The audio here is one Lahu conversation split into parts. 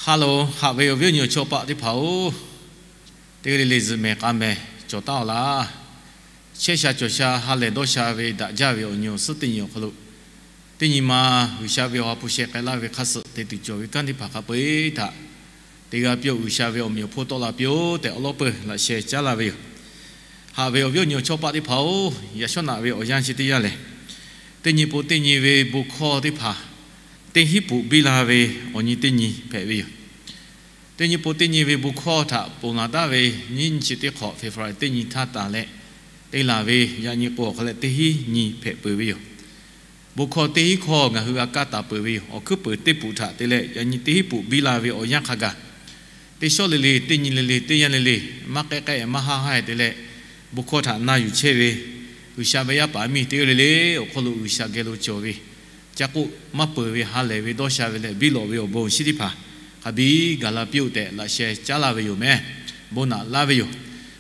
Hello, haꞈ ve awˬ viˉ awˬ nyi awˬ chawˇ paˆ teˇ hpaˍ-oˬ, teˇ g'aˇ le le zuhꞈ mehˍ k'a mehˍ cawˬ taˉ-aw laˇ. Chehˇ sha cawˬ sha ha lehˬ dawˇ sha ve daꞈ jaˇ ve awˬ nyi awˬ suhˉ teˇ nyi awˬ hk'aw lo, teˇ nyi ma G'uiˬsha ve awˬ ha hpu sheh k'ai laˇ ve hk'a suhˍ te tuˬ cawˬ ve kanˉ teˇ hpaˍ hk'a peu-eˬ htaꞈ teˇ g'aˇ piˇ-oˆ, G'uiˬsha ve awˬ meꞈ awˬ hponˇ tawˆ la piˇ-oˆ tehꞈ awˬ lawˉ peuˬ laꞈ sheh caˉ laˇ ve yoˬ. Haꞈ ve awˬ viˉ awˬ nyi awˬ chawˇ paˆ teˇ hpaˍ-oˬ, yaꞈ shawˉ naꞈ ve awˬ yanˇ chi teˇ yanˇ lehˬ, teˇ nyi po teˇ nyi ve bon hkawˇ teˇ hpaˍ teˇ hinˉ peuꞈ biˇ la ve awˬ nyi teˇ nyi hpehꞈ ve yoˬ. Teˇ nyi po teˇ nyi ve bon hkawˇ htaꞈ ponˬ laˬ taˉ ve nyiˇ nyi chi teˇ hk'awꞈ February teˇ nyi htaˇ tanˬ leh te laˬ ve, yaꞈ nyi k'o awˬ hk'a leh teˇ hinˉ nyi hpehꞈ peuˬ ve yoˬ. Bon hkawˇ teˇ hinˉ hkawˇ ngaˬ hui g'a kaˇ taˍ peuˬ ve yoˬ. Awˬ hkuiˉ peuˬ teˇ peuˬ htaꞈ te leh yaꞈ nyi teˇ hinˉ peuꞈ biˇ la ve awˬ yanˇ hk'a gaˬ, teˇ shawˉ le le, teˇ nyi le le, teˇ yanˇ le le, maˇ k'ehˉ k'ehˆ maˇ haˇ haˇ te leh, bon hkawˇ htaꞈ na yuˬ chehˇ ve G'uiˬsha ve yaˇ paˍ miˇ teˇ g'aˇ le le awˬ hk'aw lo G'uiˬsha geh lo cawˬ ve, ca k'oˆ maˇ peuˬ ve ha lehˬ ve dawˇ sha ve leh biˇ lawꞈ ve awˬ bon awˬ shinˉ teˇ hpaˍ hk'a biˇ gaˬ la piˇ-oˆ tehꞈ laꞈ sheh caˉ laˇ ve yoˬ mehˍ. Bon naꞈ laˇ ve yoˬ.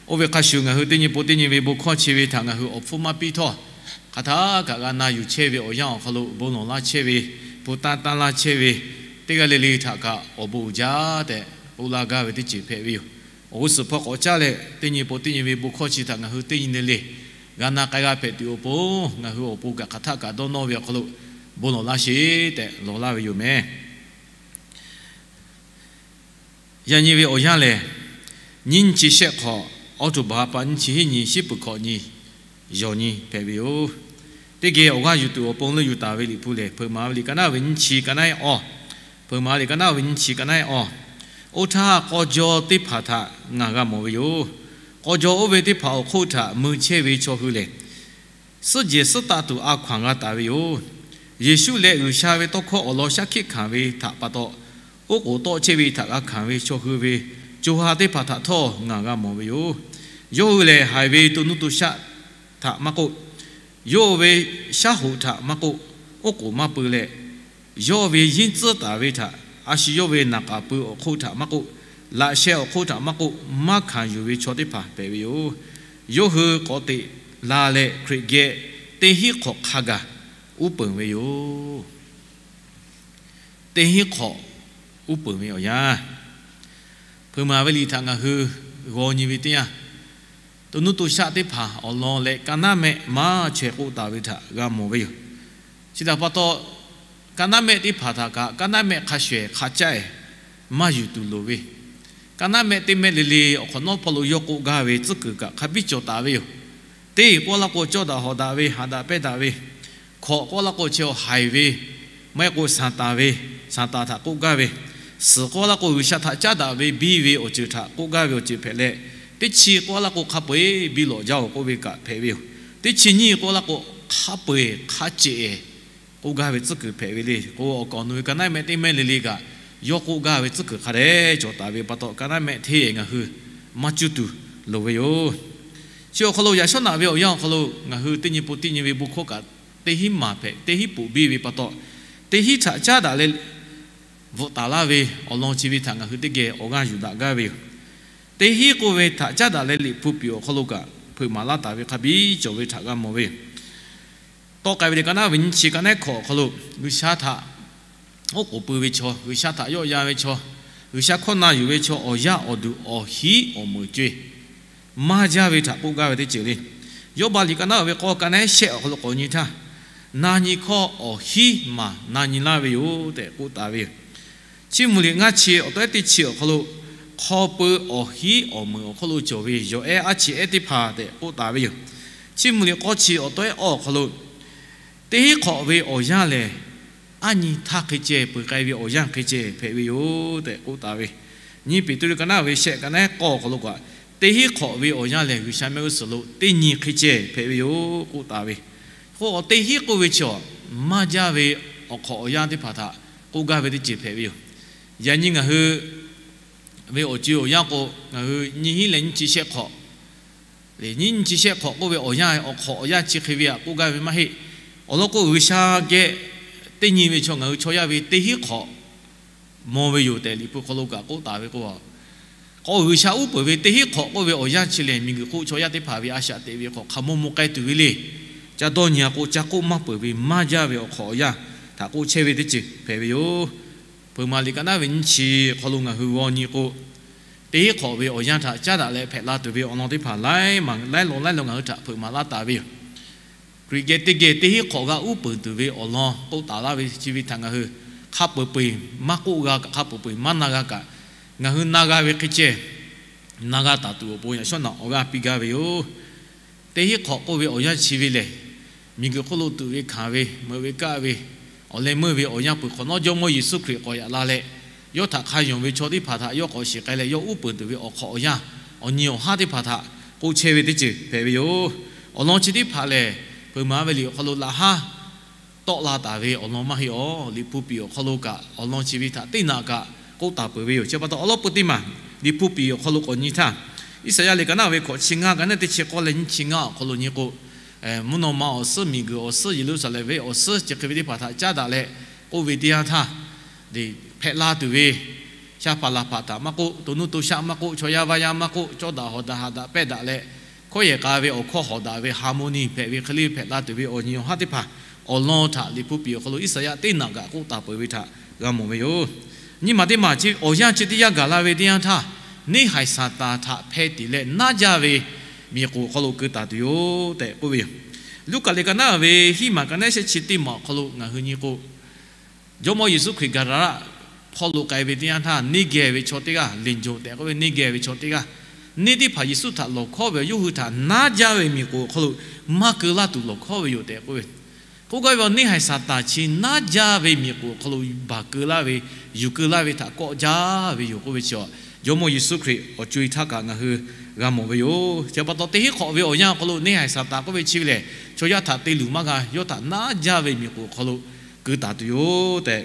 Oˇ ve hk'a shuˍ, ngaˬ hui teˇ nyi po teˇ nyi ve bon hkawˇ chi ve htaꞈ ngaˬ hui awˬ hpfuhˇ maˇ piˇ htawˇ, hk'aˬ htaˇ kaꞈ g'a na yuˬ chehˇ ve awˬ yanˇ awˬ hk'aw lo bon lawˬ laˇ chehˇ ve, bon tanˇ tanˇ laˇ chehˇ ve teˇ g'aˇ le le htaꞈ kaꞈ awˬ bon uiˍ jaˇ tehꞈ k'oˆ laˇ gaˇ ve teˇ ceuˬ hpehꞈ ve yoˬ. Awˬ g'uˇ suhˍ hpawˇ k'awꞈ caˇ leh, teˇ nyi po teˇ nyi ve bon hkawˇ chi htaꞈ ngaˬ hui teˇ nyi le le g'a na k'ai g'a hpehꞈ tuˬ awˬ pon, ngaˬ hui awˬ pon kaꞈ hk'aˬ htaˇ kaꞈ dawˇ nawˇ ve awˬ hk'aw lo bon lawˬ laˇ sheˍ tehꞈ lawˬ laˇ ve yoˬ mehˍ. Yaꞈ nyi ve awˬ yanˇ lehˬ, nyiˇ nyi chi shehˆ hk'awꞈ, October ha pa nyiˇ chi hiˉ nyi, shiˉ peuˬ hkawꞈ nyi, yawˬ nyi hpehꞈ ve yoˬ. Teˇ geh awˬ g'aˇ yuˬ tuˬ awˬ pon leuˆ yuˬ taˍ ve Liꞈ hpu lehˬ, Hpeuꞈ maˍ ve liꞈ ka naˉ ve nyiˇ chi ka naˉ-ehˉ awˇ, Hpeuꞈ maˍ ve liꞈ ka naˉ ve nyiˇ chi ka naˉ-ehˉ awˇ, oˇ htaˇ k'aw jaw teˇ hpaˍ htaꞈ ngaˬ g'a mawˬ ve yoˬ. K'aw jaw oˇ ve teˇ hpaˍ awˬ hk'oˆ htaꞈ mui chehˇ ve chaw hui lehˬ, suhˉ jehˬ suhˉ taˆ tuˬ a hkaw anˬ g'a taˍ ve yoˬ. Yeˍsuˆ leh G'uiˬsha ve tawˇ hkawˇ awˬ lawn shaˉ hkiˆ hkanˍ ve htaꞈ pa taw, oˉ k'oˍ tawˆ chehˇ ve htaꞈ g'a hkanˍ ve chaw hui ve co ha teˇ hpaˍ htaꞈ htawˇ ngaˬ g'a mawˬ ve yoˬ. Yawˇ hui lehˬ, haiˬ ve to nuˇ to shaˆ htaꞈ maˇ k'oˆ, yawˇ ve shaˉ hoꞈ htaꞈ maˇ k'oˆ, oˉ k'oˍ maˇ peu leh, yawˇ ve yinˇ tcuhˉ taˍ ve htaꞈ a shu yawˇ ve naˍ k'aˍ pui awˬ hk'oˆ htaꞈ maˇ k'oˆ, laꞈ sheh awˬ hk'oˆ htaꞈ maˇ k'oˆ, maˇ hkanˍ yuˬ ve chaw teˇ hpaˍ hpehꞈ ve yoˬ. Yawˇ hui k'awꞈ teꞈ la leh Hkriꞈ geh teˇ hinˉ hk'awꞈ hk'a gaˬ uˉ peunˍ ve yoˬ. Teˇ hinˉ hk'awꞈ uˉ peunˍ ve awˬ yanˇ, Hpeuꞈ maˍ ve liꞈ htaꞈ ngaˬ hui g'aw nyi ve teˇ yanˇ, to nuˇ to shaˆ teˇ hpaˍ awˬ lawn leh ka naˉ mehˆ maˇ chaweh k'oˆ taˍ ve htaꞈ g'a mawˬ ve yoˬ. Chi htaꞈ pa taw, ka naˉ mehˆ teˇ hpaˍ htaꞈ kaꞈ ka naˉ mehˆ hk'a shawehˍ hk'a caˆ-ehˍ maˇ yuˬ tuˬ loˍ ve, ka naˉ mehˆ teˇ mehˆ le le awˬ hk'awꞈ nawˉ hpawˇ lo yawˇ k'oˆ gaˇ ve tcuhˉ kuiˬ kaꞈ hk'a biˇ cawˬ taˍ ve yoˬ. Teˇ k'oˆ laˇ k'o, cawˇ daꞈ hawꞈ daꞈ ve, haꞈ daꞈ pehnˇ daꞈ ve, hkawꞈ k'oˆ laˇ k'o, chi awˬ haiˬ ve, maˇ heˆ k'o Saˍtanˍ ve, Saˍtanˍ htaꞈ k'oˆ gaˇ ve, suhˍ k'oˆ laˇ k'o, G'uiˬsha htaꞈ caˉ daꞈ ve biˇ ve awˬ ceuˬ htaꞈ k'oˆ gaˇ ve awˬ ceuˬ hpehꞈ leh, teˇ chi k'oˆ laˇ k'o, hk'a peu-eˬ biˇ lawꞈ jaˇ-oˬ k'oˆ ve kaꞈ hpehꞈ ve yoˬ. Teˇ chi nyiˇ k'oˆ laˇ k'o, hk'a peu-eˬ hk'a cehˬ k'oˆ gaˇ ve tcuhˉ kuiˬ hpehꞈ ve le k'o, awˬ kaˍ awˬ nu ve ka naˉ mehˆ teˇ mehˆ le le kaꞈ yawˇ k'oˆ gaˇ ve tcuhˉ kuiˬ hk'a dehꞈ cawˬ taˍ ve pa taw, ka naˉ mehˆ hteˇ ngaˬ hui maˇ cuˇ tuˬ loˍ ve yoˬ. Chi awˬ hk'aw lo yaꞈ shawˉ naꞈ ve awˬ yanˇ awˬ hk'aw lo ngaˬ hui teˇ nyi po teˇ nyi ve bon hkawˇ kaꞈ teˇ hinˉ maˍ hpehꞈ, teˇ hinˉ poꞈ biˇ ve pa taw, teˇ hinˉ htaꞈ caˉ daꞈ leh bvuhꞈ taˍ laˇ ve awˬ lawn chi ve htaꞈ ngaˬ hui teˇ geh awˬ g'aˇ yuˬ daꞈ gaˇ ve yoˬ. Teˇ hinˉ k'oˆ ve htaꞈ caˉ daꞈ leh Liꞈ hpu piˍ awˬ hk'aw lo kaꞈ hpeuꞈ maˍ laˇ taˍ ve hk'a biˇ cawˬ ve htaꞈ g'a mawˬ ve yoˬ. Tawˆ k'ai ve liꞈ ka naˉ ve nyiˇ chi ka naˉ hkawꞈ awˬ hk'aw lo, G'uiˬsha htaꞈ oˉ k'oˍ pui ve chaw, G'uiˬsha htaꞈ yawˆ yan ve chaw, G'uiˬsha hkawˇ na yuˬ ve chaw awˬ yaˇ awˬ duˬ awˬ hinˉ awˬ meunˍ co-e maˇ jaˇ ve htaꞈ k'oˆ gaˇ ve teˇ ceuˬ le. Yawˇbaˆ liꞈ ka naˉ ve k'awˇ ka naˉ shehˆ awˬ hk'aw lo k'awꞈ nyi htaˇ, na nyi hkawˇ awˬ hinˉ maˬ na nyi laˇ ve yoˬ tehꞈ k'oˆ taˍ ve yoˬ. Chiˇ mvuh liꞈ ngaˇ chi awˬ tawehˉ teˇ chi awˬ hk'aw lo, hk'aw peu awˬ hinˉ awˬ meunˍ awˬ hk'aw lo cawˬ ve yawˬ ehˉ aˉ chi ehˉ teˇ hpaˍ tehꞈ k'oˆ taˍ ve yoˬ. Chiˇ mvuh liꞈ k'awˇ chi awˬ tawehˉ awˇ awˬ hk'aw lo, teˇ hinˉ hk'awꞈ ve awˬ yanˇ lehˬ, aˉ nyi htaˇ hk'e ceh peuˬ k'ai ve awˬ yanˇ hk'e ceh hpehꞈ ve yoˬ tehꞈ k'oˆ taˍ ve. Nyiˇ Peˍtruˆ ka naˉ ve shehˆ ka naˉ k'awˇ awˬ hk'aw lo kaꞈ, teˇ hinˉ hk'awꞈ ve awˬ yanˇ lehˬ, G'uiˬsha mehˆ g'uˇ suhˍ lo teˇ nyi hk'e ceh hpehꞈ ve yoˬ k'oˆ taˍ ve. K'o, teˇ hinˉ k'oˆ ve chi awˬ maˇ jaˇ ve awˬ hk'awꞈ awˬ yanˇ teˇ hpaˍ htaꞈ k'oˆ gaˇ ve teˇ ceuˬ hpehꞈ ve yoˬ. Yaꞈ nyi ngaˬ hui ve awˬ co awˬ yanˇ k'o, ngaˬ hui nyiˇ hinˉ leh nyiˇ chi shehˆ hk'awꞈ, nyiˇ chi shehˆ hk'awꞈ k'oˆ ve awˬ yanˇ awˬ hk'awꞈ awˬ yanˇ chi hk'e ve htaꞈ k'oˆ gaˇ ve maˇ heˆ. Awˬ lawn k'o, G'uiˬsha geh teˇ nyi ve chaw ngaˬ hui chaw yaˇ ve teˇ hinˉ hk'awꞈ mawˬ ve yoˬ tehꞈ Liꞈ hpu hk'aw lo kaꞈ k'oˆ taˍ ve k'o, k'o G'uiˬsha uˉ peunˍ ve teˇ hinˉ hk'awꞈ k'oˆ ve awˬ yanˇ chi lehˬ, miˬguiˬ hk'oˆ chaw yaˇ teˇ hpaˍ ve a shaꞈ teꞈ ve hk'awꞈ hk'a mawˇ mawˇ k'ai tuˬ ve le. Ca dawˇ nyi-a k'o, ca k'oˆ maˇ peuˬ ve maˇ jaˇ ve awˬ hk'awꞈ awˬ yanˇ htaꞈ k'oˆ chehˇ ve teˇ ceuˬ hpehꞈ ve yoˬ. Hpeuꞈ maˍ liꞈ ka naˉ ve nyiˇ chi awˬ hk'aw lo ngaˬ hui g'aw nyi k'o, teˇ hinˉ hk'awꞈ ve awˬ yanˇ htaꞈ caˉ daꞈ leh hpehꞈ la tuˬ ve awˬ lawn teˇ hpaˍ laiˉ maˬ laiˉ law laiˉ law ngaˬ hui htaꞈ hpeuꞈ maˍ laˇ taˍ ve yoˬ. Hkriꞈ geh teˇ geh teˇ hinˉ hk'awꞈ g'a uˉ peunˍ tuˬ ve awˬ lawn k'oˆ taˍ laˇ ve chi ve htaꞈ ngaˬ hui hk'a peu-eˬ maˇ k'oˆ g'a kaꞈ, hk'a peu-eˬ maˇ na g'a kaꞈ, ngaˬ hui na g'a ve hk'e ceh na g'a taˍ tuˬ awˬ pon yaꞈ shawˉ naꞈ awˬ g'aˇ piˇ gaˇ ve yoˬ. Teˇ hinˉ hk'awꞈ k'oˆ ve awˬ yanˇ chi ve lehˬ, miˬguiˬ hk'oˆ lo tuꞈ ve hkanˍ ve, meuꞈ ve kaˆ ve, awˬ leh meuˇ ve awˬ yanˇ peuˬ hk'awꞈ nawˉ Jawˇmawˇ Yeˍsuˆ Hkriꞈ k'awꞈ yaꞈ la leh, yawˇ htaꞈ hk'a yonˍ ve chaw teˇ hpaˍ htaꞈ yawˇ k'awꞈ shiˍ k'ai leh, yawˇ uˉ peunˍ tuˬ ve awˬ hk'awꞈ awˬ yanˇ, awˬ nyi awˬ haˉ teˇ hpaˍ htaꞈ k'oˆ chehˇ ve teˇ ceuˬ hpehꞈ ve yoˬ. Awˬ lawn chi teˇ hpaˍ lehˬ, hpeuꞈ maˍ ve liꞈ awˬ hk'aw lo laꞈ haˉ tawˆ la taˍ ve awˬ lawn maˇ heˆ awˬ. Liꞈ hpu piˍ awˬ hk'aw lo kaꞈ awˬ lawn chi ve htaꞈ teˇ naꞈ kaꞈ k'oˆ taˍ peuˬ ve yoˬ. Chi pa taw awˬ lawn peu teˇ maˬ Liꞈ hpu piˍ awˬ hk'aw lo k'awꞈ nyi htaˇ, Iˉsaˍyaˆ liꞈ ka naˉ ve hkawꞈ chi ngaˇ ka naˉ teˇ chi k'awˇ leh nyiˇ chi ngaˇ awˬ hk'aw lo nyi k'o, mvuhˇ naw ma awˬ suhˉ, miˬguiˬ awˬ suhˉ, Yeˍruˆsaˍlehnˍ ve awˬ suhˉ chi hk'e ve teˇ hpaˍ htaꞈ caˉ daꞈ leh k'oˆ ve teˇ yanˇ htaˇ, hpehꞈ la tuˬ ve sha hpaˍ laˬ hpaˍ htaꞈ maˇ k'oˆ, to nuˇ to shaˆ maˇ k'oˆ, chaw yaˇ vaˇ yaˇ maˇ k'oˆ, cawˇ daꞈ hawˍ daꞈ haꞈ daꞈ pehˇ daꞈ leh, hkawˇ yehˬ k'a ve awˬ hkawˇ hawˍ daꞈ ve harmony hpehꞈ ve hk'e le hpehꞈ la tuˬ ve awˬ nyi awˬ haˉ teˇ hpaˍ awˬ lawn htaꞈ Liꞈ hpu piˍ awˬ hk'aw lo Iˉsaˍyaˆ teˇ naꞈ kaꞈ k'oˆ taˍ peuˬ ve htaꞈ g'a mawˬ ve yoˬ. Nyiˇ maˬ teˇ maˬ chi awˬ yanˇ chi teˇ yanˇ gaˬ la ve teˇ yanˇ htaˇ, neˇ haiˬ Saˍtanˍ htaꞈ hpeh tiˍ leh naˉ jaˇ ve miˬ k'oˍ awˬ hk'aw lo keu taˍ tuˬ yoˬ tehꞈ k'oˆ ve yoˬ. Luˉkaꞈ liꞈ ka naˉ ve hiˉ maˬ ka naˉ shehˆ chi teˇ maˬ awˬ hk'aw lo ngaˬ hui nyi k'o, Jawˇmawˇ Yeˍsuˆ Hkriꞈ Gaˍlaˍlaˆ hpawˇ lo k'ai ve teˇ yanˇ htaˇ, neˇ geh ve chaw teˇ g'aˇ, เลนโจ tehꞈ k'oˆ ve neˇ geh ve chaw teˇ g'aˇ, neˇ teˇ hpaˍ Yeˍsuˆ htaꞈ lawˬ hkawˉ ve, yawˇ hui htaꞈ naˉ jaˇ ve miˬ k'oˍ awˬ hk'aw lo maˇ keu laˇ tuˬ lawˬ hkawˉ ve yoˬ tehꞈ k'oˆ ve. K'oˆ gaˇ ve awˬ, neˇ haiˬ Saˍtanˍ chi naˉ jaˇ ve miˬ k'oˍ awˬ hk'aw lo baˬ keu laˇ ve, yuˬ keu laˇ ve htaꞈ kawˆ jaˇ ve yoˬ k'oˆ ve chi, Jawˇmawˇ Yeˍsuˆ Hkriꞈ awˬ co e htaˇ kaꞈ ngaˬ hui g'a mawˬ ve yoˬ. Chi pa taw teˇ hinˉ hk'awꞈ ve awˬ yanˇ awˬ hk'aw lo neˇ haiˬ Saˍtanˍ k'oˆ ve chi ve lehˬ, chaw yaˇ htaꞈ te luˬ maˇ g'a, yawˇ htaꞈ naˉ jaˇ ve miˬ k'oˍ awˬ hk'aw lo keu taˍ tuˬ yoˬ tehꞈ,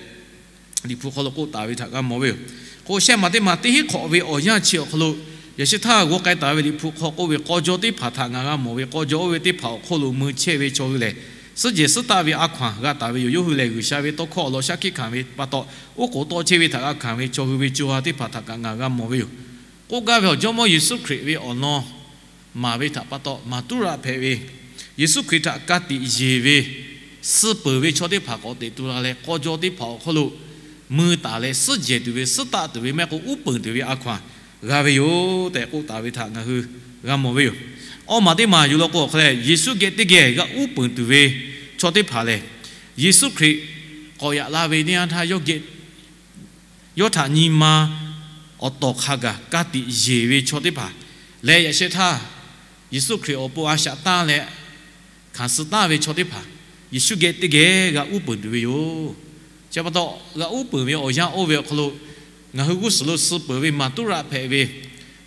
Liꞈ hpu hk'aw lo k'oˆ taˍ ve htaꞈ g'a mawˬ ve yoˬ. K'o shehˆ maˬ teˇ maˬ teˇ hinˉ hk'awꞈ ve awˬ yanˇ chi awˬ hk'aw lo yaꞈ sheh htaˇ g'aw k'ai taˍ ve Liꞈ hpu hk'aw k'oˆ ve k'aw jaw teˇ hpaˍ htaꞈ ngaˬ g'a mawˬ ve, k'aw jaw oˇ ve teˇ hpaˍ awˬ hk'oˆ lo mui chehˇ ve chaw hui lehˬ, suhˉ jehˬ suhˉ taˆ ve a hkaw anˬ g'a taˍ ve yoˬ. Yawˇ hui lehˬ, G'uiˬsha ve tawˇ hkawˇ awˬ lawn shaˉ hkiˆ hkanˍ ve pa taw, oˉ k'oˍ tawˆ chehˇ ve htaꞈ g'a hkanˍ ve chaw hui ve co ha teˇ hpaˍ htaꞈ kaꞈ ngaˬ g'a mawˬ ve yoˬ. K'oˆ gaˇ ve awˬ, Jawˇmawˇ Yeˍsuˆ Hkriꞈ ve awˬ lawn maˍ ve htaꞈ pa taw, maˍ tuˉ raꞈ hpehꞈ ve, Yeˍsuˆ Hkriꞈ htaꞈ ka tiꞈ yeˬ ve, suh peuˬ ve chaw teˇ hpaˍ k'awꞈ teꞈ tu la leh, k'aw jaw teˇ hpaˍ awˬ hk'aw lo mui taˍ leh, suhˉ jehˬ tuˬ ve, suhˉ taˆ tuˬ ve, maˇ heˆ k'o uˉ peunˍ tuˬ ve a hkaw anˬ g'a ve yoˬ tehꞈ k'oˆ taˍ ve htaꞈ ngaˬ hui g'a mawˬ ve yoˬ. Awˇ maˬ teˇ maˬ yuˬ law k'o awˬ hk'aw leh, Yeˍsuˆ geh teˇ geh g'a uˉ peunˍ tuˬ ve chaw teˇ hpaˍ lehˬ, Yeˍsuˆ Hkriꞈ k'awꞈ yaꞈ la ve teˇ yanˇ htaˇ, yawˇ geh yawˇ htaꞈ nyi ma awˬ tawˍ hk'a gaˬ ka tiꞈ yeˬ ve chaw teˇ hpaˍ leh, yaꞈ sheh htaˇ Yeˍsuˆ Hkriꞈ awˬ pon a shaꞈ tanˇ leh hkanˍ suh taˍ ve chaw teˇ hpaˍ, Yeˍsuˆ geh teˇ geh g'a uˉ peunˍ tuˬ ve yoˬ. Chi pa taw, g'a uˉ peunˍ ve awˬ yanˇ oˇ ve awˬ hk'aw lo, ngaˬ hui g'uˇ suhˍ lo suh peuˬ ve maˍ tuˉ raꞈ hpehꞈ ve,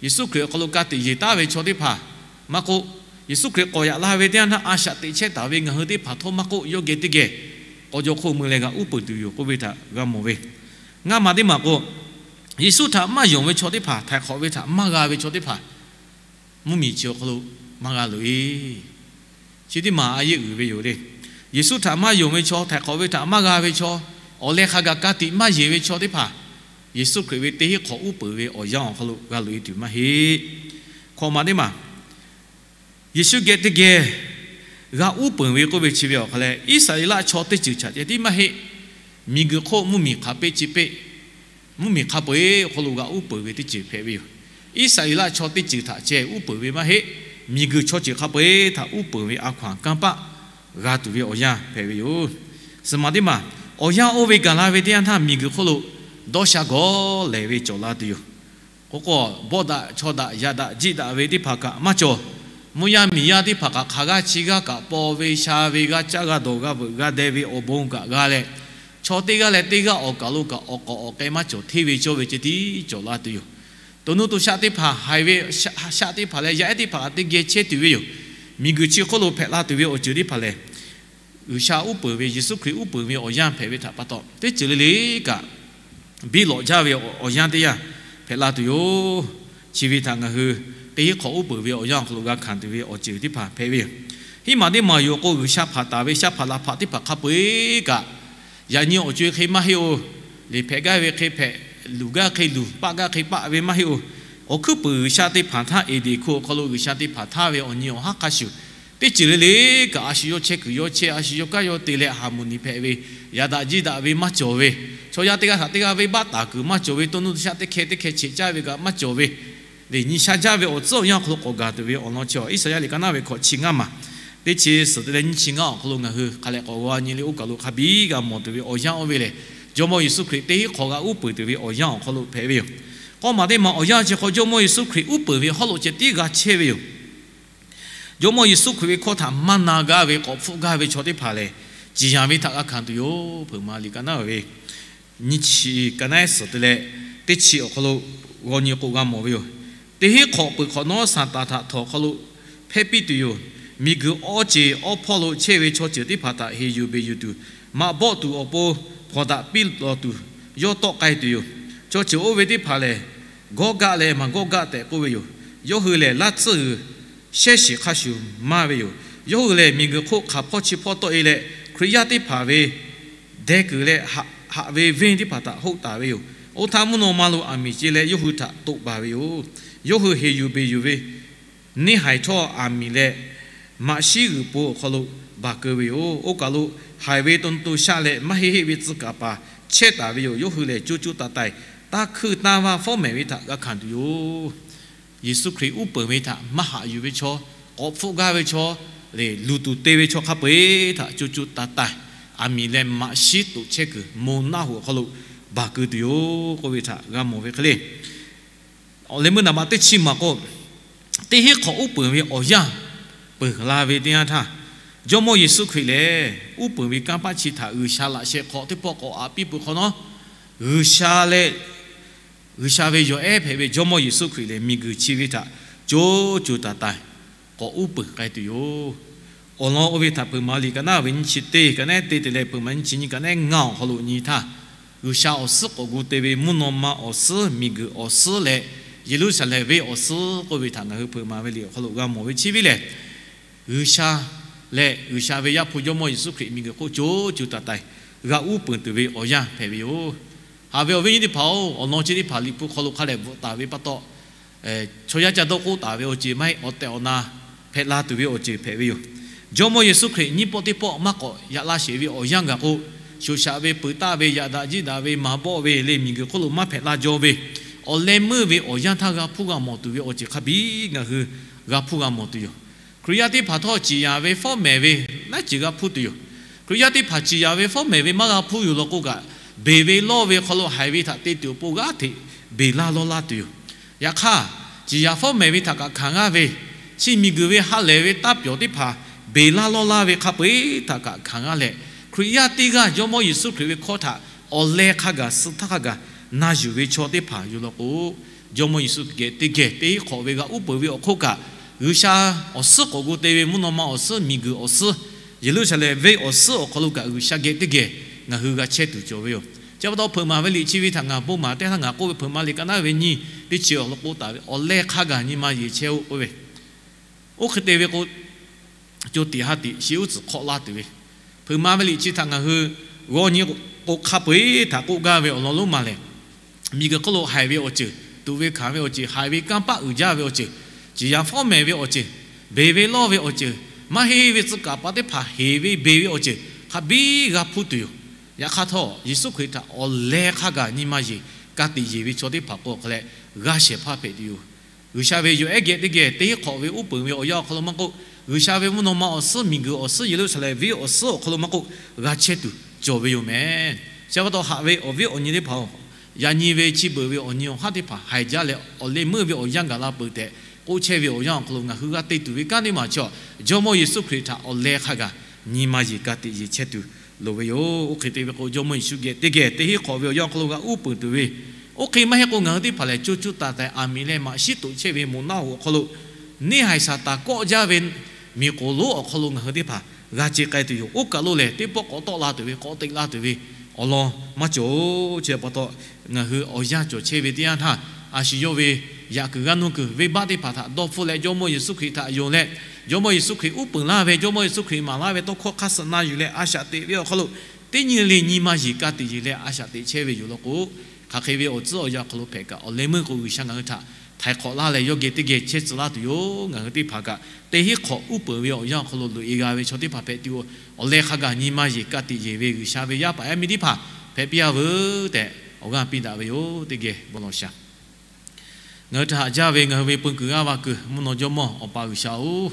Yeˍsuˆ Hkriꞈ awˬ hk'aw lo ka tiꞈ yeˬ taˍ ve chaw teˇ hpaˍ, maˇ k'oˆ, Yeˍsuˆ Hkriꞈ k'awꞈ yaꞈ la ve teˇ yanˇ htaˇ a shaꞈ teꞈ chehˇ taˍ ve ngaˬ hui teˇ hpaˍ htawˇ maˇ k'oˆ, yawˇ geh teˇ geh k'aw jaw hk'oˆ mui leh g'a uˉ peunˍ tuˬ yoˬ k'oˆ ve htaꞈ g'a mawˬ ve. Ngaˇ maˬ teˇ maˬ k'o, Yeˍsuˆ htaꞈ maˇ yonˍ ve chaw teˇ hpaˍ, htaiˍ hk'awꞈ ve htaꞈ maˇ g'a ve chaw teˇ hpaˍ, mvuhˇmiˬ chi awˬ hk'aw lo maˇ g'a loꞈ e. Chi teˇ maˬ a yeˇ uiˍ ve yoˬ le. Yeˍsuˆ htaꞈ maˇ yonˍ ve chaw, htaiˍ hk'awꞈ ve htaꞈ maˇ g'a ve chaw, awˬ leh hk'a gaˬ ka tiꞈ maˇ yeˬ ve chaw teˇ hpaˍ, Yeˍsuˆ Hkriꞈ ve teˇ hinˉ hk'awꞈ uˉ peunˍ ve awˬ yanˇ awˬ hk'aw lo g'a loꞈ e tuˬ maˇ heˆ. Hkawꞈ maˬ teˇ maˬ, Yeˍsuˆ geh teˇ geh g'a uˉ peunˍ ve k'oˆ ve chi ve awˬ hk'aw leh, Iˉsaˍreˍlaˆ chaw teˇ ceuˬ htaꞈ ceh tiˉ maˇ heˆ. Miˬguiˬ hk'oˆ mvuhˇmiˬ hk'a peˆ chi peˆ, mvuhˇmiˬ hk'a peu-eˬ awˬ hk'aw lo g'a uˉ peunˍ ve teˇ ceuˬ hpehꞈ ve yoˬ. Iˉsaˍreˍlaˆ chaw teˇ ceuˬ htaꞈ ceh uˉ peunˍ ve maˇ heˆ. Miˬguiˬ chaw ceuˬ hk'a peu-eˬ htaꞈ uˉ peunˍ ve a hkaw anˬ kanˇ paˆ g'a tuˬ ve awˬ yanˇ hpehꞈ ve yoˬ. Suhˍ maˬ teˇ maˬ, awˬ yanˇ oˇ ve gaˬ la ve teˇ yanˇ htaˇ, miˬguiˬ hk'oˆ lo dawˇ sha gawˬ lehˬ ve cawˬ la tuˬ yoˬ. K'o k'o, bawˆ daꞈ chaw daꞈ yaꞈ daꞈ jiˆ daꞈ ve teˇ hpaˍ kaꞈ maˇ cawˬ. Mvuhˇ yaˇ miˬ yaˇ teˇ hpaˍ kaꞈ hk'aˬ g'aˇ chi g'aˇ kaꞈ paw ve sha ve g'a caˇ g'a dawˬ g'a veuꞈ g'a deh ve awˬ bon kaꞈ g'a leh, chaw teˇ g'aˇ leh teˇ g'aˇ awˬ kaˬ lo kaꞈ awˬ k'awꞈ awˬ k'ai maˇ cawˬ hteˇ ve cawˇ ve ceh tiˉ cawˬ la tuˬ yoˬ. To nuˇ to shaˆ teˇ hpaˍ haiˬ ve shaˆ teˇ hpaˍ leh yaˇ ehˉ teˇ hpaˍ kaꞈ teˇ geh chehˇ tuˬ ve yoˬ. Miˬguiˬ chi hk'oˆ lo hpehꞈ la tuˬ ve awˬ ceuˬ teˇ hpaˍ lehˬ, G'uiˬsha uˉ peunˍ ve Yeˍsuˆ Hkriꞈ uˉ peunˍ ve awˬ yanˇ hpehꞈ ve htaꞈ pa taw, teˇ ceuˬ le le kaꞈ biˇ lawꞈ jaˇ ve awˬ yanˇ teˇ yanˇ hpehꞈ la tuˬ yoˬ. Chi ve htaꞈ ngaˬ hui teˇ hinˉ hk'awꞈ uˉ peunˍ ve awˬ yanˇ awˬ hk'aw lo g'a hkanˍ tuˬ ve awˬ ceuˬ teˇ hpaˍ hpehꞈ ve yoˬ. Hiˉ maˬ teˇ maˬ yoˬ k'o, G'uiˬsha hpanˍ taˍ ve shaˉ hpaˍ laˬ hpaˍ teˇ hpaˍ hk'a peu-eˬ kaꞈ, yaꞈ nyi awˬ co e hk'e maˇ heˆ-oˬ. Liꞈ hpehꞈ gaˇ ve hk'e hpehꞈ, luˬ gaˇ hk'e luˬ, paˆ gaˇ hk'e paˆ ve maˇ heˆ-oˬ. Awˬ hkuiˉ puiˍ G'uiˬsha teˇ hpaˍ htaˇ, Eˍdenˍ hkuˇ awˬ hk'aw lo G'uiˬsha teˇ hpaˍ htaˇ ve awˬ nyi awˬ haˉ hk'a shuˍ Teˇ ceuˬ le le kaꞈ a shu yawˇ chehˇ kuiˬ yawˇ chehˇ, a shu yawˇ kanˉ yawˇ te leh ha moˍ niˍ hpehꞈ ve, yaꞈ daꞈ jiˇ daꞈ ve maˇ cawˬ ve, chaw yaˇ teˇ g'aˇ htaꞈ teˇ g'aˇ venˇbaˆ taˍ kuiˬ maˇ cawˬ ve, to nuˇ to shaˆ teˇ hkeh teˇ hkeh cheꞈ caˇ ve kaꞈ maˇ cawˬ ve, lehˬ nyi sha jaˇ ve awˬ tcuhˉ awˬ yanˇ awˬ hk'aw lo k'awꞈ gaˬ tuˬ ve awˬ lawn chi Iˉsaˍyaˆ liꞈ ka naˉ ve hkawꞈ chi ngaˇ maˬ, teˇ chi suhˍ te leh nyiˇ chi ngaˇ awˬ hk'aw lo ngaˬ hui hk'a leh k'awꞈ g'aw nyi leh oˇ kaˬ lo hk'a biˇ g'a mawˬ tuˬ ve awˬ yanˇ oˇ ve lehˬ, Jawˇmawˇ Yeˍsuˆ Hkriꞈ teˇ hinˉ hk'awꞈ g'a uˉ peunˍ tuˬ ve awˬ yanˇ awˬ hk'aw lo hpehꞈ ve yoˬ. K'awˇ maˬ teˇ maˬ awˬ yanˇ chi hk'aw Jawˇmawˇ Yeˍsuˆ Hkriꞈ uˉ peunˍ ve hawˉ lo ceh tiˉ g'a chehˇ ve yoˬ. Jawˇmawˇ Yeˍsuˆ Hkriꞈ ve hkawˇ htaꞈ maˇ na gaˇ ve k'awꞈ hpfuhˆ gaˇ ve chaw teˇ hpaˍ lehˬ, ciˍ yanˍ ve htaꞈ g'a hkanˍ tuˬ yoˬ. Hpeuꞈ maˍ liꞈ ka naˉ ve nyi chi ka naˉ suhˍ te leh teˇ chi awˬ hk'aw lo g'aw nyi k'o g'a mawˬ ve yoˬ. Teˇ hinˉ hk'awꞈ peuˬ hk'awꞈ nawˉ Saˍtanˍ htaꞈ htawnˍ awˬ hk'aw lo hpehˇ piˇ tuˬ yoˬ. Miˬguiˬ awˇ ceˬ awˇ hpawˇ lo chehˇ ve chaw ceuˬ teˇ hpaˍ htaꞈ heˍ yuˬ beˬ yuˬ tuˬ, maꞈ bawˆ tuˬ awˬ pon hpawnˬ daꞈ piˇ lawˬ tuˬ yawˇ tawˆ k'ai tuˬ yoˬ. Chaw ceuˬ oˇ ve teˇ hpaˍ lehˬ, Gawˇgaˆ leh Maˍgawˇgaˆ tehꞈ k'oˆ ve yoˬ. Yawˇ hui lehˬ laˇ tsuhˇ g'uiˬ shehˉ shiˍ hk'a shuˍ maˇ ve yoˬ. Yawˇ hui lehˬ miˬguiˬ hk'oˆ hk'aˬ hpawˇ chi hpawˇ tawˆ e leh, Hkriꞈ yaˇ teˇ hpaˍ ve deh kuiˬ leh haꞈ ve venˇ teˇ hpaˍ htaꞈ hoˆ taˍ ve yoˬ. Oˇ htaˇ mvuhˇ naw ma lo aˬ miˍ ce leh yawˇ hui htaꞈ toꞈ baˬ ve yoˬ. Yawˇ hui heˍ yuˬ beˬ yuˬ ve neˇ haiˬ htawˇ aˬ miˍ leh maꞈ shiˉ g'uiˬ po awˬ hk'aw lo baˬ keu ve yoˬ. Oˇ kaˬ lo haiˬ ve to nuˇ to shaˆ leh maˇ heˆ heˆ ve tcuh kaˍ paˍ chehˇ taˍ ve yoˬ. Yawˇ hui lehˬ co co taiˍ taiˍ taˇ hkuiˇ tanˇ vaˇ fawˉ mehˍ ve htaꞈ g'a hkanˍ tuˬ yoˬ. Yeˍsuˆ Hkriꞈ uˉ peunˍ ve htaꞈ maˇ haꞈ yuˬ ve chaw, k'awꞈ hpfuhˆ gaˇ ve chaw, lehˬ luˬ tuˬ te ve chaw hk'a peu eˬ htaꞈ co co taiˍ taiˍ aˬ miˍ leh maꞈ shiˉ toꞈ chehˇ kuiˬ moˬ naˆ hoꞈ awˬ hk'aw lo baˬ keu tuˬ yoˬ k'oˆ ve htaꞈ g'a mawˬ ve hk'e le. Awˬ leh meuˇ naˍ baꞈ teˇ chi maˬ k'o, teˇ hinˉ hk'awꞈ uˉ peunˍ ve awˬ yanˇ peuˬ la ve teˇ yanˇ htaˇ, Jawˇmawˇ Yeˍsuˆ Hkriꞈ lehˬ uˉ peunˍ ve kanˇ paˆ chi htaꞈ G'uiˬsha laꞈ sheh hk'aw teˇ pawˆ k'awꞈ aꞈ piˇ peuˬ hk'awꞈ nawˉ, G'uiˬsha leh G'uiˬsha ve yawˬ ehˉ hpehꞈ ve Jawˇmawˇ Yeˍsuˆ Hkriꞈ lehˬ miˬguiˬ chi ve htaꞈ co co taiˍ taiˍ k'awꞈ uˉ peunˍ k'ai tuˬ yoˬ. Awˬ lawn oˇ ve htaꞈ Hpeuꞈ maˍ liꞈ ka naˉ ve nyiˇ chi teˇ ka naˉ te te leh Hpeuꞈ maˍ nyiˇ chi nyiˇ ka naˉ ngaˇ awˬ hk'aw lo nyi htaˇ, G'uiˬsha awˬ suhˉ k'awꞈ gu te ve mvuhˇ naw ma awˬ suhˉ, miˬguiˬ awˬ suhˉ leh Yeˍruˆsaˍlehnˍ venˇ awˬ suhˉ k'oˆ ve htaꞈ ngaˬ hui Hpeuꞈ maˍ ve liꞈ awˬ hk'aw lo g'a mawˬ ve chi ve lehˬ, G'uiˬsha leh G'uiˬsha ve Yaˇ hpu Jawˇmawˇ Yeˍsuˆ Hkriꞈ miˬguiˬ hk'oˆ co co taiˍ taiˍ g'a uˉ peunˍ tuˬ ve awˬ yanˇ hpehꞈ ve yoˬ. Haꞈ ve awˬ viˉ nyi teˇ hpaˍ-oˬ, awˬ lawn chi teˇ hpaˍ Liꞈ hpu hk'aw lo hk'a dehꞈ bvuhꞈ taˍ ve pa taw, chaw yaˇ ca dawˇ k'oˆ taˍ ve awˬ ceuˬ maˇ heˆ, awˬ tehˬ awˬ na hpehꞈ la tuˬ ve awˬ ceuˬ hpehꞈ ve yoˬ. Jawˇmawˇ Yeˍsuˆ Hkriꞈ nyiˇ pawˆ teˇ pawˆ maˇ k'awꞈ yaꞈ la sheˍ ve awˬ yanˇ gaˬ k'o, shoˍ shaꞈ ve, peuˬ taˆ ve, yaꞈ daꞈ jiˇ daꞈ ve, maˍ bawˆ ve leh miˬguiˬ hk'oˆ lo maˇ hpehꞈ la jaw ve, awˬ leh meuˇ ve awˬ yanˇ htaˇ g'a hpuˇ g'a mawˬ tuˬ ve awˬ ceuˬ hk'a biˇ ngaˬ hui g'a hpuˇ g'a mawˬ tuˬ yoˬ. Hkriꞈ yaˇ teˇ hpaˍ htawˇ ciˍ yanˍ ve fawˉ mehˍ ve laiˉ ceuˬ g'a hpuˇ tuˬ yoˬ. Hkriꞈ yaˇ teˇ hpaˍ ciˍ yanˍ ve fawˉ mehˍ ve maˇ g'a hpuˇ yoˬ law k'o kaꞈ, beˬ ve lawˇ ve hk'aw lo haiˬ ve htaꞈ te tuˬ awˬ pon g'aˇ hteꞈ beˬ laˇ lawˇ laˇ tuˬ yoˬ. Yaꞈ hk'aˇ, ciˍ yanˍ fawˉ mehˍ ve htaꞈ kaꞈ hkanˍ g'aˇ ve, chi miˬguiˬ ve ha lehˬ ve taˇ pyawˬ teˇ hpaˍ beˬ laˇ lawˇ laˇ ve hk'a peu eˬ htaꞈ kaꞈ hkanˍ g'aˇ leh, Hkriꞈ yaˇ teˇ g'aˇ Jawˇmawˇ Yeˍsuˆ Hkriꞈ ve hkawˇ htaꞈ awˬ leh hk'a gaˬ suh htaˇ hk'a gaˬ na yuˬ ve chaw teˇ hpaˍ yoˬ law k'o, Jawˇmawˇ Yeˍsuˆ geh teˇ geh teˇ hinˉ hk'awꞈ ve g'a uˉ peunˍ ve awˬ hk'oˆ kaꞈ, G'uiˬsha awˬ suhˉ k'awꞈ gu te ve mvuhˇ naw ma awˬ suhˉ, miˬguiˬ awˬ suhˉ, Yeˍruˆsaˍlehnˍ venˇ awˬ suhˉ awˬ hk'aw lo kaꞈ G'uiˬsha geh teˇ geh ngaˬ hui g'a chehˇ tuˬ cawˬ ve yoˬ. Chi pa taw Hpeuꞈ maˍ ve liꞈ chi ve htaꞈ ngaˬ bon maˍ teˇ htaˇ ngaˬ k'oˆ ve, Hpeuꞈ maˍ liꞈ ka naˉ ve nyiˇ teˇ chi awˬ hk'aw lo k'oˆ taˍ ve, awˬ leh hk'a gaˬ nyi ma yeˬ chehˇ-oˆ k'oˆ ve, oˇ hk'e te ve k'o, co tiꞈ ha tiꞈ shi uˉ tcuhˍ hk'awˆ laˇ tuˬ ve, Hpeuꞈ maˍ ve liꞈ chi htaꞈ ngaˬ hui g'aw nyi k'o, hk'a peu eˬ htaꞈ k'oˆ gaˇ ve awˬ lawn lonˉ ma lehˬ, miˬguiˬ hk'oˆ lo haiˬ ve awˬ ceuˬ, tuꞈ ve hkanˍ ve awˬ ceuˬ, haiˬ ve kanˇ paˆ uiˍ jaˇ ve awˬ ceuˬ, ciˍ yanˍ fawˉ mehˍ ve awˬ ceuˬ, beˬ ve lawˇ ve awˬ ceuˬ, maˇ heˆ ve tcuh kaˍ paˍ teˇ hpaˍ heˍ ve beˬ ve awˬ ceuˬ hk'a biˇ g'a hpuˇ tuˬ yoˬ. Yaꞈ hk'aˇ htawˇ, Yeˍsuˆ Hkriꞈ htaꞈ awˬ leh hk'a gaˬ nyi ma yeˬ ka tiꞈ yeˬ ve chaw teˇ hpaˍ k'o hk'a leh, g'aˇ shehˍ hpaˇ hpehꞈ tuˬ yoˬ. G'uiˬsha ve yawˬ ehˉ geh teˇ geh teˇ hinˉ hk'awꞈ ve uˉ peunˍ ve awˬ yanˇ awˬ hk'aw lo maˇ k'oˆ, G'uiˬsha ve mvuhˇ naw ma awˬ suhˉ, miˬguiˬ awˬ suhˉ, Yeˍruˆsaˍlehnˍ venˇ awˬ suhˉ awˬ hk'aw lo maˇ k'oˆ, g'a chehˇ tuˬ cawˬ ve yoˬ mehˍ. Chi pa taw haꞈ ve awˬ viˉ awˬ nyi teˇ hpaˍ-oˬ, yaꞈ nyi ve chi beuꞈ ve awˬ nyi awˬ haˉ teˇ hpaˍ haiˬ jaˇ leh awˬ leh meuˇ ve awˬ yanˇ gaˬ la peuˬ tehꞈ k'oˆ chehˇ ve awˬ yanˇ awˬ hk'aw lo ngaˬ hui g'a te tuˬ ve kanˉ teˇ maˬ chi, Jawˇmawˇ Yeˍsuˆ Hkriꞈ htaꞈ awˬ leh hk'a gaˬ nyi ma yeˬ ka tiꞈ yeˬ chehˇ tuˬ loˍ ve yoˬ. Oˇ hk'e te ve k'o, Jawˇmawˇ Yeˍsuˆ geh teˇ geh teˇ hinˉ hk'awꞈ ve awˬ yanˇ awˬ hk'aw lo g'a uˉ peunˍ tuˬ ve, oˇ hk'e maˇ heˆ k'o ngaˬ hui teˇ hpaˍ lehˬ co co taiˍ taiˍ aˬ miˍ leh maꞈ shiˉ toꞈ chehˇ ve moˬ naˆ hoꞈ awˬ hk'aw lo, neˇ haiˬ Saˍtanˍ kawˆ jaˇ ve miˬ k'oˍ lonˉ awˬ hk'aw lo ngaˬ hui teˇ hpaˍ g'a ce k'ai tuˬ yoˬ. Oˇ kaˬ lo lehˬ teˇ pawˆ k'awꞈ tawˆ la tuˬ ve, k'awꞈ teꞈ la tuˬ ve awˬ lawn maˇ cawˬ-oˬ. Chi pa taw, ngaˬ hui awˬ yanˇ cawˬ chehˇ ve teˇ yanˇ htaˇ, a shu yawˇ ve yaꞈ kuiˬ g'aˇ nuˇ kuiˬ venˇbaˆ teˇ hpaˍ htaꞈ dawˇ hpfuhˆ leh Jawˇmawˇ Yeˍsuˆ Hkriꞈ htaꞈ yonˍ leh, Jawˇmawˇ Yeˍsuˆ Hkriꞈ uˉ peunˍ laˇ ve, Jawˇmawˇ Yeˍsuˆ Hkriꞈ maˍ laˇ ve tawˇ hkawˇ hk'aˇ suh na yuˬ leh a shaꞈ teꞈ ve awˬ hk'aw lo, teˇ nyi le nyi ma yeˬ ka tiꞈ yeˬ leh a shaꞈ teꞈ chehˇ ve yoˬ law k'o, hk'aˬ hk'e ve awˬ tcuhˉ awˬ yanˇ awˬ hk'aw lo hpehꞈ kaꞈ awˬ leh meuˇ k'o G'uiˬsha ngaˬ hui htaꞈ htaiˍ hk'awꞈ laˇ leh yawˇ geh teˇ geh chehˇ tcuh laˇ tuˬ yoˬ. Ngaˬ hui teˇ hpaˍ kaꞈ teˇ hinˉ hk'awꞈ uˉ peunˍ ve awˬ yanˇ awˬ hk'aw lo loꞈ e g'a ve chaw teˇ hpaˍ hpehꞈ tuˬ, awˬ leh hk'a gaˬ nyi ma yeˬ ka tiꞈ yeˬ ve G'uiˬsha ve yaˇ paˍ yaˇ miˇ teˇ hpaˍ hpehꞈ piˇ-a veuˬ tehꞈ awˬ g'aˇ piˇ daꞈ ve yoˬ. Teˇ geh bon lawˬ shaˍ. Ngaˬ hui htaꞈ haꞈ jaˇ ve ngaˬ hui ve peu kuiˬ g'aˇ va kuiˬ mvuhˇ naw jawˇmawˇ Awˬ pa G'uiˬsha-oˬ,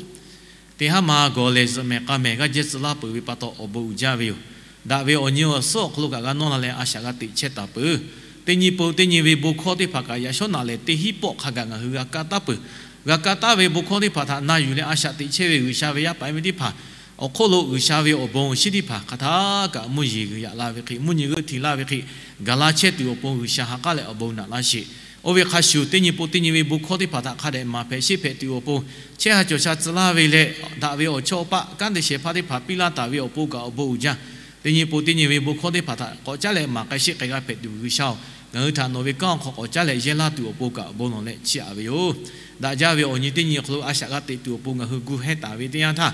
teˇ haˉ ma gawˬ lehˬ zuhꞈ mehˍ k'a mehˍ g'aˇ jehˇ tcuh laˇ peuˬ ve pa taw awˬ bon uiˍ jaˇ ve yoˬ. Daꞈ ve awˬ nyi awˬ suhˉ awˬ hk'aw lo kaꞈ g'a nawˇ la leh a shaꞈ g'a teꞈ chehˇ taˍ peuˬ. Teˇ nyi pon teˇ nyi ve bon hkawˇ teˇ hpaˍ kaꞈ yaꞈ shawˉ naꞈ lehˬ teˇ hinˉ pawˆ hk'a gaˬ ngaˬ hui g'a kaˇ taˉ peuˬ. G'a kaˇ taˉ ve bon hkawˇ teˇ hpaˍ htaꞈ na yuˬ leh a shaꞈ teꞈ chehˇ ve G'uiˬsha ve yaˇ paˍ yaˇ miˇ teˇ hpaˍ awˬ hk'oˆ lo G'uiˬsha ve awˬ bon awˬ shinˉ teˇ hpaˍ hk'aˬ htaˇ kaꞈ mvuhˇ yeˬ g'uiˬ yaꞈ la ve hk'e, mvuhˇ nyi g'euˆ hti laˇ ve hk'e, gaˬ la chehˇ tuˬ awˬ pon G'uiˬsha ha k'aˉ leh awˬ bon naꞈ laˇ sheˍ. Oˇ ve hk'a shuˍ, teˇ nyi pon teˇ nyi ve bon hkawˇ teˇ hpaˍ htaꞈ hk'a dehꞈ maˍ hpehꞈ sheˆ hpehꞈ tuˬ awˬ pon, chehˇ ha cawˬ sha tcuh laˇ ve leh, daꞈ ve awˬ chawˇ paˆ kanˉ te shehˍ hpaˇ teˇ hpaˍ piˇ laˇ taˍ ve awˬ pon kaꞈ awˬ bon uiˍ jaˇ. Teˇ nyi pon teˇ nyi ve bon hkawˇ teˇ hpaˍ htaꞈ k'awꞈ caˉ leh maˍ k'ai sheˆ k'ai g'a hpehꞈ tuˬ G'uiˬsha-oˬ, ngaˬ hui htaꞈ nawˬ ve kanˉ awˬ hk'aw k'awꞈ caˉ leh yehˇ laˇ tuˬ awˬ pon kaꞈ awˬ bon lawˬ leh chiˇ aꞈ ve yoˬ. Daꞈ jaˇ ve awˬ nyi teˇ nyi awˬ hk'aw lo a shaꞈ g'a teꞈ tuˬ awˬ pon ngaˬ hui gu hehˇ taˍ ve teˇ yanˇ htaˇ,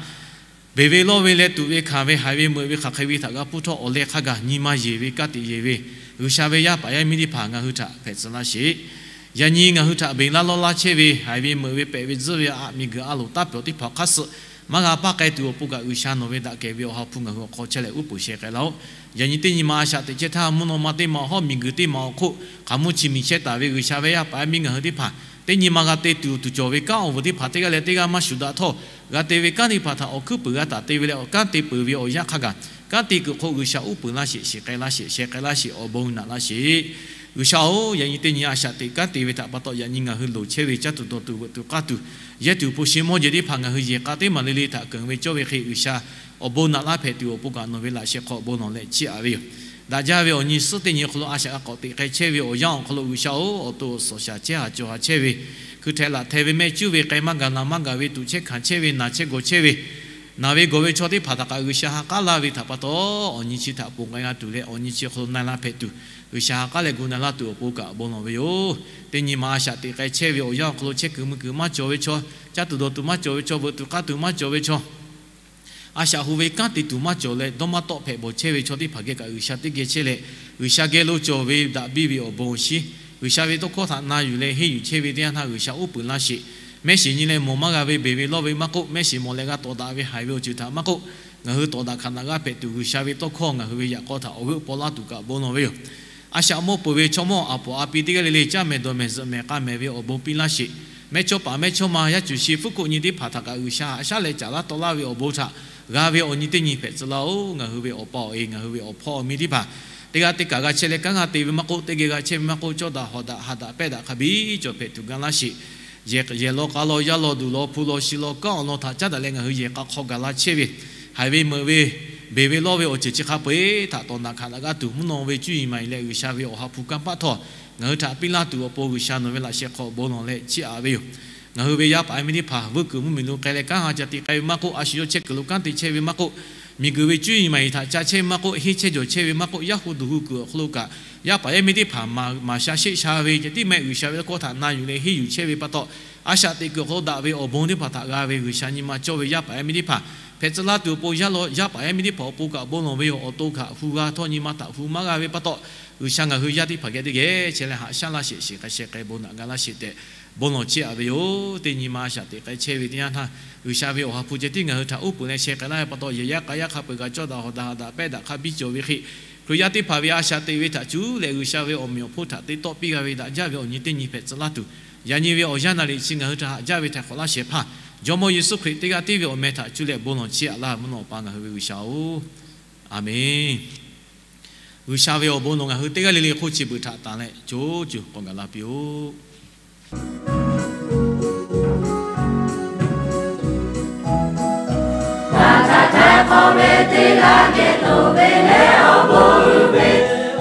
beˬ ve lawˇ ve leh tuꞈ ve hkanˍ ve haiˬ ve meuꞈ ve hk'aˬ hk'e ve htaꞈ g'a hpuˇ htawˇ awˬ leh hk'a gaˬ nyi ma yeˬ ve ka tiꞈ yeˬ ve G'uiˬsha ve yaˇ paˍ yaˇ miˇ teˇ hpaˍ ngaˬ hui htaꞈ hpehꞈ tcuh laˇ sheˍ. Yaꞈ nyi ngaˬ hui htaꞈ beˬ laˇ lawˇ laˇ chehˇ ve haiˬ ve meuꞈ ve pehꞈ ve tzuhˇ ve aꞈ miˬguiˬ a loˍ taˇ pyawˬ teˇ hpaˍ hk'aˇ suh maˇ g'a paˇ k'ai tuˬ awˬ pon kaꞈ G'uiˬsha nawˬ ve daꞈ kehˬ ve awˬ ha hpu ngaˬ hui awˬ hk'aw chehˇ leh uˉ peunˍ sheh k'ai laˇ-oˆ. Yaꞈ nyi teˇ nyi ma a shaꞈ teꞈ chehˇ htaˇ mvuhˇ naw ma teˇ ma awˬ hawˉ miˬguiˬ teˇ ma awˬ hk'oˆ hk'aˬ mvuhˇ chi miˬ chehˇ taˍ ve G'uiˬsha ve yaˇ paˍ yaˇ miˇ ngaˬ hui teˇ hpaˍ teˇ nyi ma g'a te tuˬ tuˬ cawˬ ve kanˉ awˬ vuiˬ teˇ hpaˍ teˇ g'aˇ leh teˇ g'aˇ maˇ shuˍ daꞈ htawˇ, g'a te ve kanˉ teˇ hpaˍ htaꞈ awˬ hkuiˉ puiˍ g'a taˍ te ve leh awˬ kanˉ te peuˬ ve awˬ yanˇ hk'a gaˬ, kanˉ te kuiˬ hk'oˆ G'uiˬsha uˉ peunˍ laˇ sheˍ, shiˍ k'ai laˇ sheˍ, sheh k'ai laˇ sheˍ, awˬ bon naꞈ laˇ sheˍ. G'uiˬsha-oˬ, yaꞈ nyi teˇ nyi a shaꞈ teꞈ kanˉ te ve htaꞈ pa taw yaꞈ nyi ngaˬ hui loˍ chehˇ ve caˇ tuˬ dawˬ tuˬ veuꞈ tuˬ k'aˇ tuˬ yehˇ tuˬ hpu shi mawˇ jehˬ teˇ hpaˍ ngaˬ hui yehˬ k'a teˇ maˬ le le htaꞈ keunˍ ve cawˇ ve hk'e G'uiˬsha awˬ bon naꞈ laˇ hpehꞈ tuˬ awˬ pon kaꞈ nawˬ ve laꞈ sheh hk'aw awˬ bon lawˬ leh chiˇ aꞈ ve yoˬ. Daꞈ jaˇ ve awˬ nyi suhˉ teˇ nyi awˬ hk'aw lo a shaꞈ g'a k'awꞈ teꞈ k'ai chehˇ ve awˬ yanˇ awˬ hk'aw lo G'uiˬsha-oˬ, awˬ to awˬ suhˍ shaˍ chehˇ haˍ cawˬ haˍ chehˇ ve, hkui hteh laꞈ hteh ve mehˆ cuˉ ve k'ai maˇ gaˬ naˬ maˇ gaˬ ve tuꞈ chehˇ hkanˍ chehˇ ve naˬ chehˇ gawˬ chehˇ ve, naˬ ve gawˬ ve chaw teˇ hpaˍ htaꞈ kaꞈ G'uiˬsha ha k'aˉ laˇ ve htaꞈ pa taw, awˬ nyi chi htaꞈ ponˬ k'ai g'a tuˬ leh awˬ nyi chi hk'aw lo na-e la hpehꞈ tuˬ, G'uiˬsha ha k'aˉ leh gu na laˇ tuˬ awˬ pon kaꞈ awˬ bon lawˬ ve yoˬ. Teˇ nyi ma a shaꞈ teꞈ k'ai chehˇ ve awˬ yanˇ awˬ hk'aw lo chehˇ kuiˬ mui kuiˬ maˇ cawˬ ve chaw, caˇ tuˬ dawˬ tuˬ maˇ cawˬ ve chaw, veuꞈ tuˬ k'aˇ tuˬ maˇ cawˬ ve chaw, a shaꞈ hu ve kanˉ te tuˬ maˇ cawˬ leh dawˇ maˇ tawˆ hpehꞈ bawˬ chehˇ ve chaw teˇ hpaˍ geh kaꞈ G'uiˬsha teˇ geh chehˇ leh, G'uiˬsha geh lo cawˬ ve daꞈ biˇ ve awˬ bon awˬ shinˉ, G'uiˬsha ve tawˇ hkawˇ htaꞈ na yuˬ leh henˇ yuˬ chehˇ ve teˇ yanˇ htaˇ G'uiˬsha uˉ peunˍ laˇ sheˍ. Mehˆ shiˍ nyi leh mawˬ maˇ g'a ve beˬ ve lawˇ ve maˇ k'oˆ, mehˆ shiˍ mawˬ leh g'a tawˍ daꞈ ve haiˬ ve awˬ ceuˬ htaꞈ maˇ k'oˆ, ngaˬ hui tawˍ daꞈ hkanˍ daꞈ g'a hpehꞈ tuˬ G'uiˬsha ve tawˇ hkawˇ ngaˬ hui ve yaꞈ k'aw htaꞈ awˬ g'euˆ paw laˇ tuˬ kaꞈ bon lawˬ ve yoˬ. A shaꞈ mawˇ peuˬ ve chaw mawˇ a poˍ a pi teˇ g'aˇ le le caˇ mehˍ dawˬ mehˍ zuhꞈ mehˍ k'a mehˍ ve awˬ bon piˇ laˇ sheˍ. Mehˇchawˇpaˍ mehˇchawˇma yaˇ cuˬ shi fuˉ koˆ nyi teˇ hpaˍ htaꞈ kaꞈ G'uiˬsha haꞈ shaˉ leh caˍ laˇ taw laˇ ve awˬ bon htaꞈ g'a ve awˬ nyi teˇ nyi hpehꞈ tcuh laˇ-oˬ. Ngaˬ hui ve awˬ pa awˬ e, ngaˬ hui ve awˬ hpawˇ awˬ miˇ teˇ hpaˍ, teˇ g'aˇ teˇ kaˬ g'a chehˇ leh kanˉ g'a te ve maˇ k'oˆ, teˇ geh g'a chehˇ ve maˇ k'oˆ, cawˇ daꞈ hawˍ daꞈ ha daꞈ pehˇ daꞈ hk'a biˇ cawˬ hpehꞈ tuˬ ga laˇ sheˍ. Yehˬ law k'a law yaˇ law duˬ law hpu law shi law kanˉ awˬ lawn htaꞈ caˉ daꞈ leh ngaˬ hui yehˬ k'a hk'aw gaˬ la chehˇ ve, haiˬ ve meuꞈ ve, beˬ ve lawˇ ve awˬ ceuˬ chi hk'a peu-eˬ htaꞈ tawˍ naꞈ hkanˍ daꞈ g'a tuˬ mvuhˇ naw ve cuˇ yiˍ maˍ yiˍ leh G'uiˬsha ve awˬ ha hpu kanˇ paˆ htawˇ ngaˬ hui htaꞈ piˇ laˇ tuˬ awˬ pon G'uiˬsha nawˬ ve laꞈ sheh hk'aw awˬ bon lawˬ leh chiˇ aꞈ ve yoˬ. Ngaˬ hui ve yaˇ paˍ yaˇ miˇ teˇ hpaˍ vuiˇ kuiˬ mvuhˇmiˬ lo k'ai leh kanˉ ha ca te k'ai ve maˇ k'oˆ, a shu yawˇ chehˇ kuiˬ lo kanˉ te chehˇ ve maˇ k'oˆ, miˬguiˬ ve cuˇ yiˍ maˍ yiˍ htaꞈ ca chehˇ ve maˇ k'oˆ, henˇ chehˇ jawˬ chehˇ ve maˇ k'oˆ, yaˇ hu duˬ hu kuiˬ awˬ hk'aw lo kaꞈ yaˇ paˍ yaˇ miˇ teˇ hpaˍ maˍ shaˍ sheˆ sha ve ceh tiˉ mehˆ G'uiˬsha ve tawˇ hkawˇ htaꞈ na yuˬ leh henˇ yuˬ chehˇ ve pa taw, a shaꞈ teꞈ kuiˬ awˬ hk'aw lo daꞈ ve awˬ bon teˇ hpaˍ htaꞈ g'a ve G'uiˬsha nyi ma cawˇ ve yaˇ paˍ yaˇ miˇ teˇ hpaˍ hpehꞈ tcuh laˇ tuˬ awˬ pon yaˇ paˍ yaˇ miˇ teˇ hpaˍ awˬ pon kaꞈ bon lawˬ ve yoˬ. Awˬ to htaꞈ hu g'a htawˇ nyi ma htaꞈ hu maˇ g'a ve pa taw, G'uiˬsha ngaˬ hui yaˇ teˇ hpaˍ geh teˇ geh chehˇ leh haꞈ shaˉ laˇ sheˍ, shiˍ k'ai sheh k'ai bon naꞈ ga laˇ sheˍ tehꞈ bon lawˬ chiˇ aꞈ ve yoˬ. Teˇ nyi ma a shaꞈ teꞈ k'ai chehˇ ve teˇ yanˇ htaˇ, G'uiˬsha ve awˬ ha hpu ceh tiˉ ngaˬ hui htaꞈ uˉ peunˍ leh sheh k'ai laˇ ve pa taw, yehˬ yaˇ k'a yaˇ hk'a peu-eˬ g'a cawˇ daꞈ hawˍ daꞈ ha daꞈ pehˇ daꞈ hk'a biˇ cawˬ ve hk'e, Hkriꞈ yaˇ teˇ hpaˍ ve a shaꞈ teꞈ ve htaꞈ cuˇ leh G'uiˬsha ve awˬ meꞈ awˬ hponˇ htaꞈ te tawˆ piˇ g'a ve daꞈ jaˇ ve awˬ nyi teˇ nyi hpehꞈ tcuh laˇ tuˬ, yaꞈ nyi ve awˬ yanˇ naˍ riˍ chi ngaˬ hui htaꞈ haꞈ jaˇ ve htaiˍ hk'awꞈ laˇ shehˍ hpaˇ Jawˇmawˇ Yeˍsuˆ Hkriꞈ teˇ g'aˇ tiˉ ve awˬ meh htaꞈ cuˇ leh bon lawˬ chiˇ aꞈ laˇ mvuhˇ naw awˬ pa ngaˬ hui ve G'uiˬsha-oˬ, Aˍmenˍ. G'uiˬsha ve awˬ bon nawˬ ngaˬ hui teˇ g'aˇ le le hk'oˆ chi beuꞈ htaꞈ tanˍ leh co cuˬ k'awꞈ gaˬ la piˇ-oˆ. Ngaˬ htaꞈ htaiˍ hk'awꞈ ve teˇ g'aˇ geh toꞈ ve leh awˬ bon uiˍ ve,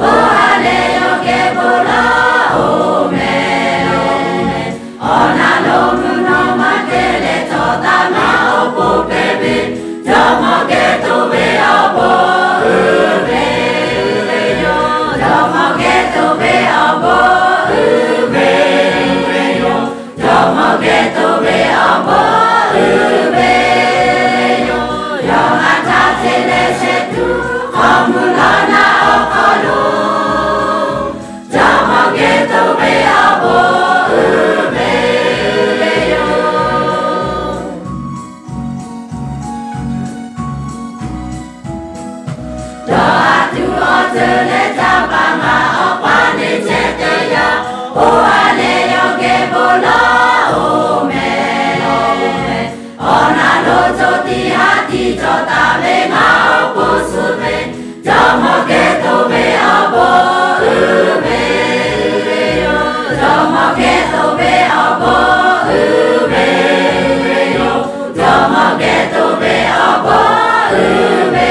oˇ ha leh yawˇ geh bon laˇ-oˬ meh. Awˬ naˬ lo mvuhˇ naw ma te leh cawˬ taˍ ve awˬ pon hpehꞈ ve, Jawˇmawˇ geh toꞈ ve awˬ bon uiˍ ve yoˬ. Jawˇmawˇ geh toꞈ ve awˬ bon uiˍ ve yoˬ. Jawˇmawˇ geh toꞈ ve awˬ bon uiˍ ve yoˬ. Yawˇ ngaˬ htaꞈ te leh shehˍ tuˬ hk'aw Yawˇ a tuˬ awˬ ceuˬ leh caˇ paˍ ngaˬ awˬ pa neˇ chehˇ teˇ yanˇ, oˇ a leh yawˇ geh bon lawˬ-oˬ mehˍ. Awˬ naˬ lo co tiꞈ ha tiꞈ cawˬ taˍ ve ngaˬ awˬ pon suh ve, jawˇmawˇ geh to ve awˬ bon uiˍ ve yoˬ. Jawˇmawˇ geh to ve awˬ bon uiˍ ve yoˬ. Jawˇmawˇ geh to ve awˬ bon uiˍ ve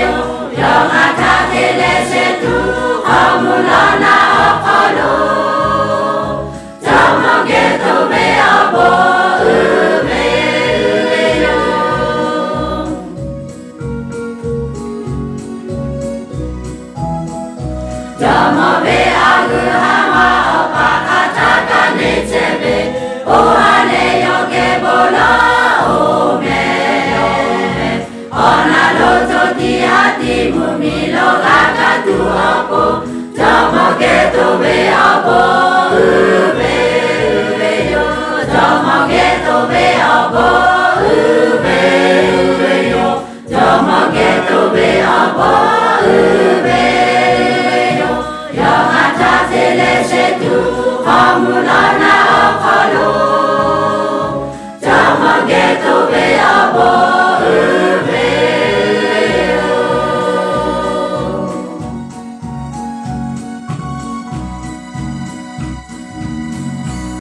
yoˬ. Yawˇ ngaˬ htaꞈ te leh shehˍ tuˬ hk'aw mvuh lawˬ naˆ awˬ hk'aw lo, jawˇmawˇ geh to ve awˬ bon uiˍ ve yoˬ. Jawˇmawˇ ve a g'uiˬ ha ma awˬ paˍ hk'a htaˇ kaꞈ neˇ chehˇ ve, oˇ